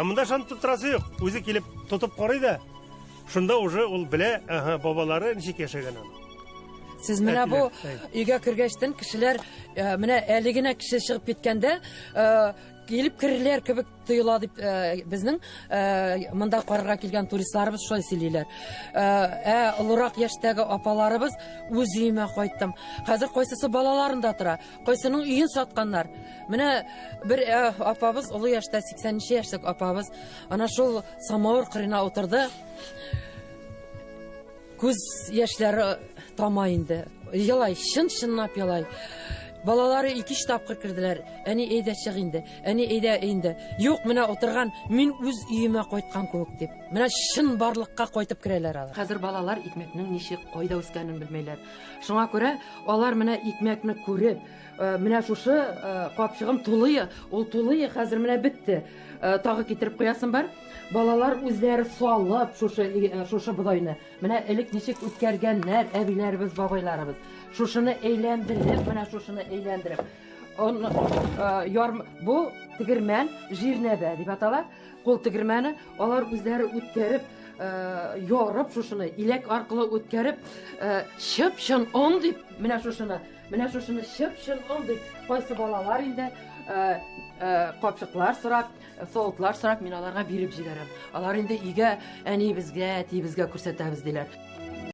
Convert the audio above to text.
Ә монда ышанып торасы юк. Үзе килеп тотып карый да, шунда уже ул белә, ага, бабалары ничек яшәгән аны. Сез менә бу өйгә кергәчтен кешеләр э, менә әле генә кеше чыгып киткәндә э, килеп керерләр кебек тоела дип э, безнең монда карарга килгән туристларыбыз шулай сөйлиләр. Ә олырак яшьтәге апаларыбыз үз өемә кайттым. Хәзер кайсысы балаларында тора, кайсының өен сатканнар. Менә бер апабыз, олы яшьтә, 80 яшьлек апабыз, ана шул самавыр кырына утырды. Күз яшьләре тама инде. Елай, чын-чынлап елай. Балалары ике-өч тапкыр керделәр. Әни, әйдә чык инде. Әни, әйдә инде. Юк, менә утырган, мин үз өемә кайткан кебек дип. Менә чын барлыкка кайтып керәләр алар. Хәзер балалар икмәкнең ничек, кайда үскәнен белмәйләр. Шуңа күрә алар менә икмәкне күреп, э, менә шушы э, капчыгым тулые, ул тулые хәзер менә бетте. Э, тагы китереп куясым бар. Балалар үзләре салып шушы э, шушы бодайны. Менә элек ничек үткәргәннәр әбиләребез, бабайларыбыз. Шушыны әйләндереп, менә шушыны әйләндереп. Он э, яр бу тегермән жирнәбә дип атала. Кул тегермәне алар үзләре үткәреп, ярып шушыны иләк аркылы үткәреп, чып-чын он дип менә шушыны Менә шушыны чып-чын он дип, кайсы балалар инде э, э, капчыклар сорап, савытлар сорап, мин аларга биреп җибәрәм. Алар инде өйгә әниебезгә, әтиебезгә күрсәтәбез диләр.